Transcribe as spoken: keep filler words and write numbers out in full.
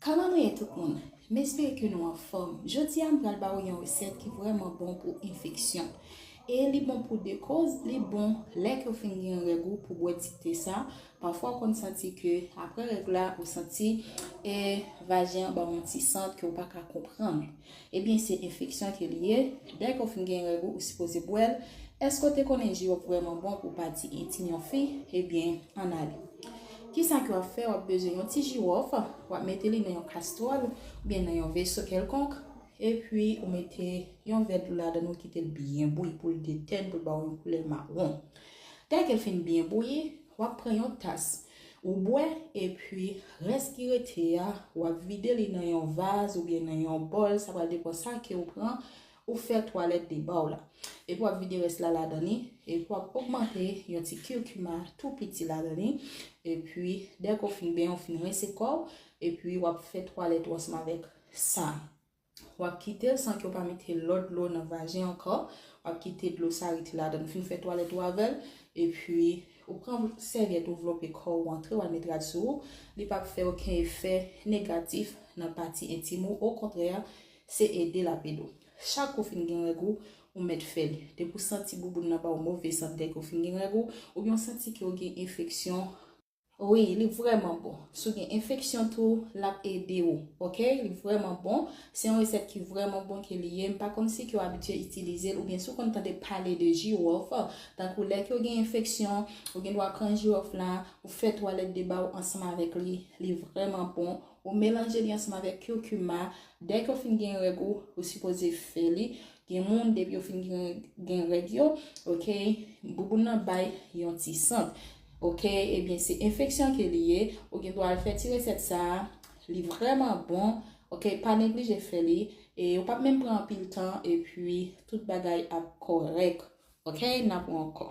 Kòman nou ye tout moun? M espere ke nou anfòm. Jodi a m pral ba ou yon resèt ki vrèman bon pou enfeksyon. E li bon pou de koz, li bon lè ke w fin gen règ ou pou bwè ti te sa. Pafwa w konn santi ke apre règ la ou santi e vajen an ba w yon ti sant ke w pa ka konprann. Ebyen se enfeksyon ke li ye. Dèke w fin gen règ ou, ou sipoze bwè l. Èske w te konnen jiwòf vrèman bon pou pati entim yon fi? Ebyen ann ale. Kisa ke w ap fè? W ap bezwen yon ti jiwòf, w ap mete li nan yon kastwòl oubyen nan yon veso kèlkonk, epi ou mete yon vè dlo ladan l, ou kite l byen bouyi pou l detèn, pou l ba w yon koulè mawon. Dèke l fin byen bouyi, w ap pran yon tas, ou bwè, epi rès ki rete a, w ap vide li nan yon vaz oubyen nan yon bòl, sa pral depann sa ke w pran, ou fè twalèt de ba w la. Epi w ap vide rès la ladan li, epi w ap ogmante yon ti kirkima tou piti ladan li, epi dèke w fin benyen, w fin rense kò w, epi w ap fè twalèt ou ansanm avèk sa. W ap kite l san ke w pa mete lòt dlo nan vajen ankò. W ap kite dlo sa rete ladan l. Ou fin fè twalèt ou avè l, epi ou pran sèvyèt ou vlope kò ou antre, w al met rad sou ou. Li p ap fè okenn efè negatif nan pati entim ou. Okontrè, se ede l ap ede w. Chak ou fin gen règ ou, ou mèt fè li. Depi w santi bouboun nan ba w move sant dèke w fin gen règ ou, oubyen w santi ke w gen enfeksyon, wi, li vrèman bon. Si w gen enfeksyon tou, l ap ede w, oke? Li vrèman bon. Se yon resèt ki vrèman bon ke li ye. M pa konn si ke w abitye itilize l, oubyen si w konn tande pale de jiwòf, tankou lè ke w gen enfeksyon, ou gen dwa pran jiwòf la, ou fè twalèt de ba w ansanm avèk li. Li vrèman bon. Ou melanje li ansanm avèk kirkima. Dèke w fin gen règ ou, ou sipoze fè li. Gen moun, depi yo fin gen, gen règ yo, oke, bouboun nan bay yon ti sant. Oke, ebyen, se enfeksyon ke li ye. Ou gen dwa al fè ti resèt sa a. Li vrèman bon. Oke, pa neglije fè li. E ou p ap menm pran anpil tan, epi tout bagay ap kòrèk. Oke, n ap wè ankò.